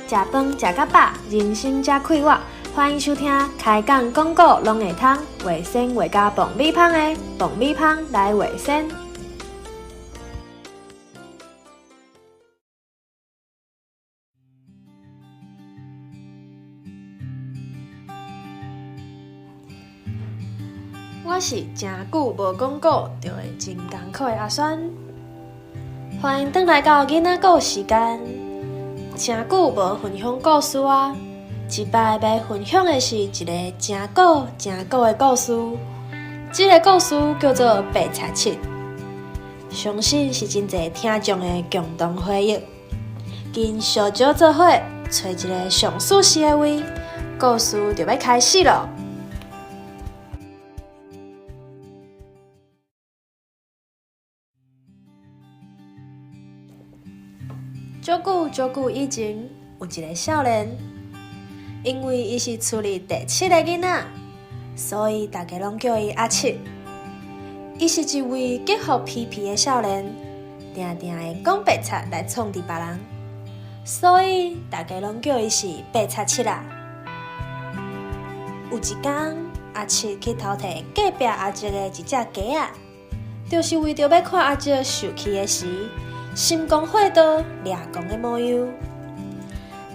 食飯食甲飽，人生才快活。歡迎收聽開講講古攏會通，畫仙畫甲爆米香的爆米香來畫仙。我是誠久無講古，就會真艱苦的阿萱。歡迎轉來到囡仔故時間。誠久無分享故事啊！這擺欲分享的是一個誠古誠古的故事。這個故事叫做《白賊七》，相信是真濟聽眾的共同回憶。緊相招做伙，揣一个上舒適的位，故事就欲開始囉。足久足久以前，有一个少年，因為伊是厝裡第七個囡仔，所以大家攏叫伊阿七。伊是一位激福皮皮的少年，定定會講白賊來創治別人，所以大家攏叫伊是白賊七啦。有一工，阿七去偷提隔壁阿叔的一隻雞仔，就是為著欲看阿叔受氣的時，心光火刀掠狂的模樣。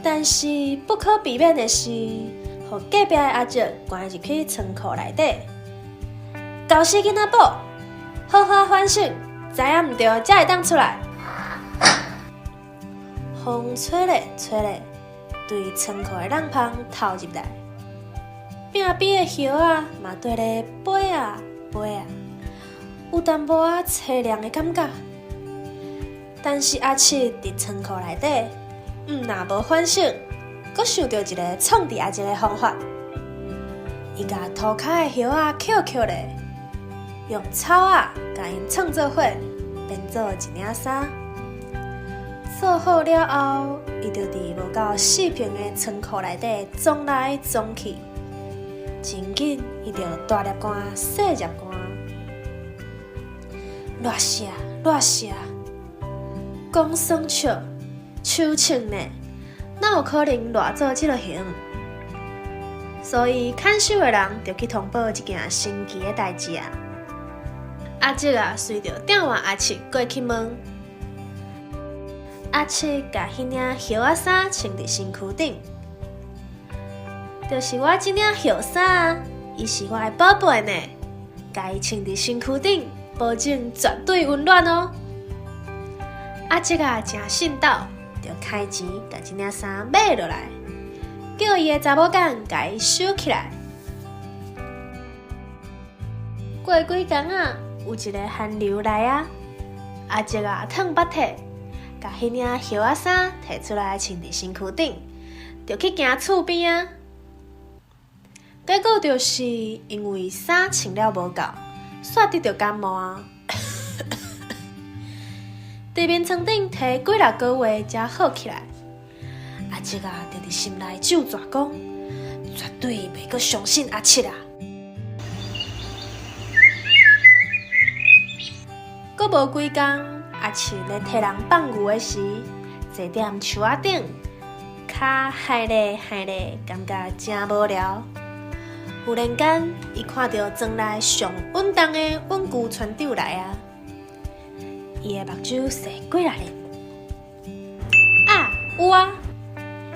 但是不可避免的是，予隔壁的阿叔關入去倉庫內底。猴死囡仔寶，好好反省，知影毋對才會當出來。風吹咧吹咧，對倉庫的籠房透入來，壁邊的葉仔嘛綴咧飛啊飛啊，有淡薄仔淒涼的感覺。但是阿七佇倉庫內底，毋但無反省，閣想著一个創治阿叔的方法。伊共塗跤的葉仔抾抾咧，用草仔共𪜶創做伙，編做一領衫。做好了後，伊就佇無夠四坪的倉庫內底鑽來鑽去，真緊伊就大粒汗、細粒汗，熱死啊，熱死啊！講耍笑，手穿呢，哪有可能熱做這个形？所以看守的人就去通報一件神奇的代誌啊！阿叔啊，隨著調換阿七過去問，阿七共彼領葉仔衫穿佇身軀頂，就是我這領葉衫啊，伊是我的寶貝呢，共伊穿佇身軀頂，保證絕對溫暖哦。阿叔啊，誠信斗，就開錢共這領衫買落來，叫伊的查某囝共伊收起來。過幾工啊，有一个寒流來啊，阿叔啊，褪腹體，共彼領葉仔衫提出來穿佇身軀頂，就去行厝邊啊。結果就是因為衫穿了無夠，煞得著感冒啊。佇眠床頂提幾若个月才好起來。阿叔啊，就佇心內咒詛講，絕對袂閣相信阿七啊！閣無幾工，阿七咧替人放牛的時，坐踮樹仔頂，跤害咧害咧，感覺誠無聊。忽然間，伊看著庄內上穩當的穩具船長來啊！伊的目睭細幾若日，啊，有啊！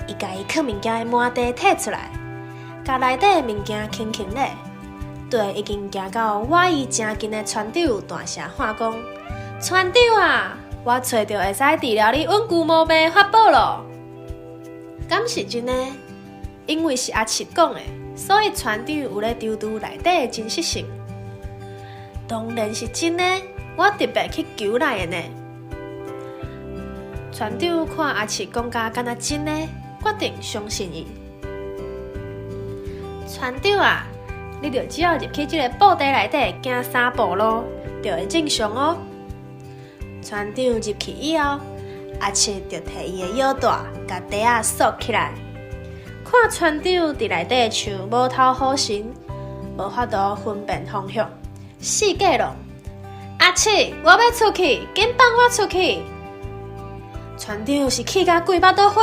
伊共伊囥物件的麻袋提出來，共內底的物件輕輕咧，對已經行到倚伊誠近的船長大聲喊講：船長啊，我揣著會使治療你穩龜毛病的法寶囉！敢是真的？因為是阿七講的，所以船長有咧躊躇內底的真實性。當然是真的。我特別去求來的呢。船長看阿七講甲敢若真的，決定相信伊。船長啊，你著只要入去這个布袋內底行三步路，就會正常哦。船長入去以後，阿七就提伊的腰帶，共袋仔鎖起來。看船長佇內底像無頭好神，無法度分辨方向，四界浪。阿七，我欲出去，緊放我出去！船長是氣甲規腹肚火，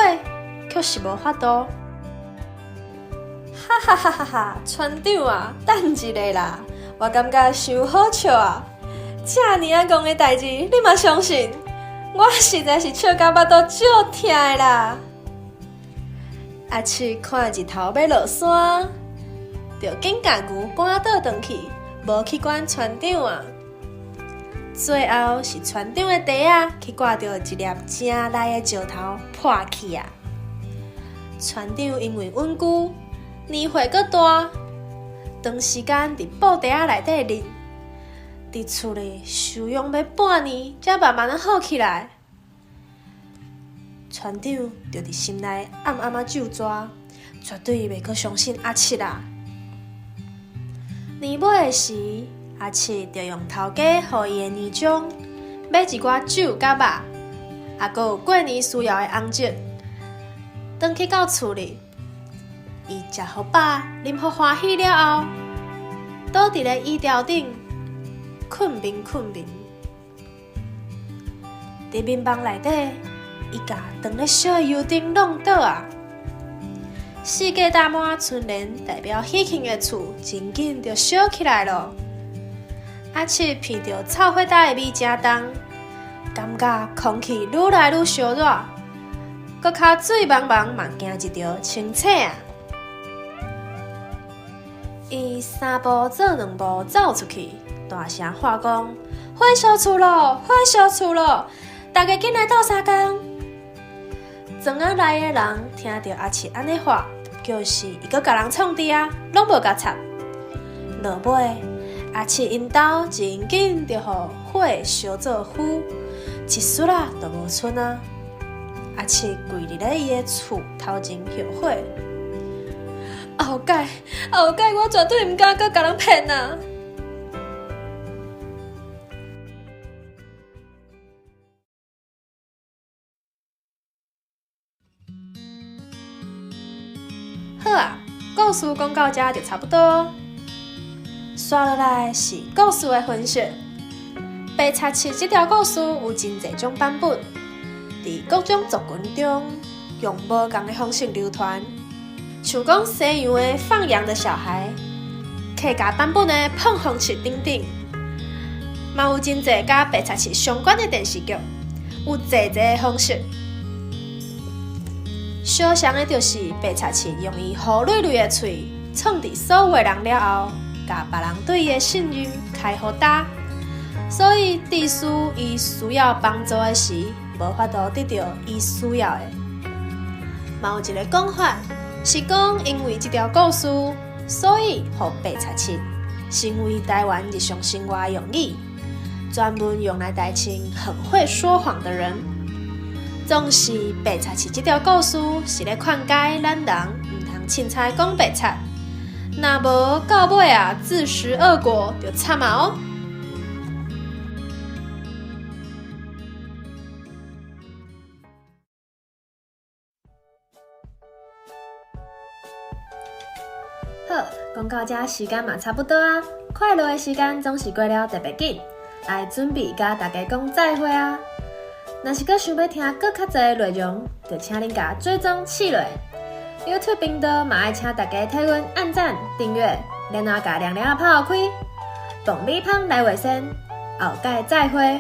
卻卻是無法度。哈哈哈哈哈！船長啊，等一下啦，我感覺傷好笑啊！遮爾仔戇的代誌，你嘛相信？我實在是笑甲腹肚足疼的啦！阿七看日頭欲落山，就緊共牛趕倒轉去，無去管船長啊。最後是船長的袋仔去掛著一粒誠利的石頭破去啊！船長因為穩久，年歲閣大，長時間佇布袋仔內底瀰，佇厝裡休養欲半年，才慢慢仔好起來。船長就佇心內暗暗仔咒詛，絕對袂閣相信阿七啊！年尾時，阿七就用頭家予伊的年終買一寡酒佮肉，抑閣有過年需要的紅酒，轉去到厝裡，伊食予飽，啉予歡喜了後，倒佇咧椅條頂睏眠睏眠。佇眠房內底，伊共當咧燒的油燈弄倒啊！四界搭滿春聯代表喜慶的厝，真緊就燒起來囉。阿七鼻著臭火焦的味誠重，感覺空氣愈來愈燒熱，閣較水茫茫嘛驚一著清醒啊！伊三步做兩步走出去，大聲喊講：火燒厝囉，火燒厝囉！大家緊來鬥相共！庄仔內的人聽著阿七按呢喊，就是伊閣共人創治啊，攏無共插。落尾，阿七𪜶兜真緊就予火燒做灰，一絲仔都無賰啊！阿七跪佇咧伊的厝頭前後悔。後擺，後擺，我絕對毋敢閣共人騙啊！好啊，故事講到這就差不多。紲落來是故事的分析。白賊七這條故事有真濟種版本，佇各種族群中用無仝的方式流傳。像講西洋的放羊的小孩，客家版本的碰風七等等，嘛有真濟佮白賊七相關的電視劇，有濟濟的方式。相像的就是白賊七用伊虎累累的喙創治所有的人了後，共別人對伊的信任開予焦，所以致使伊需要幫助的時，無法度得著伊需要的。嘛有一个講法是講，因為這條故事，所以予白賊七成為台灣日常生活的用語，專門用來代稱很會說謊的人。總是白賊七這條故事是咧勸誡咱人毋通凊彩講白賊，若無到尾啊自食惡果就慘啊哦。好，講到這時間嘛差不多啊，快樂的時間總是過了特別緊，愛準備佮大家講再會啊。若是閣想欲聽閣較濟的內容，就請恁共追蹤起來。YouTube 頻道嘛愛請大家替阮按讚、訂閱，然後共亮亮仔拍予開。爆米芳來畫先，後擺再會。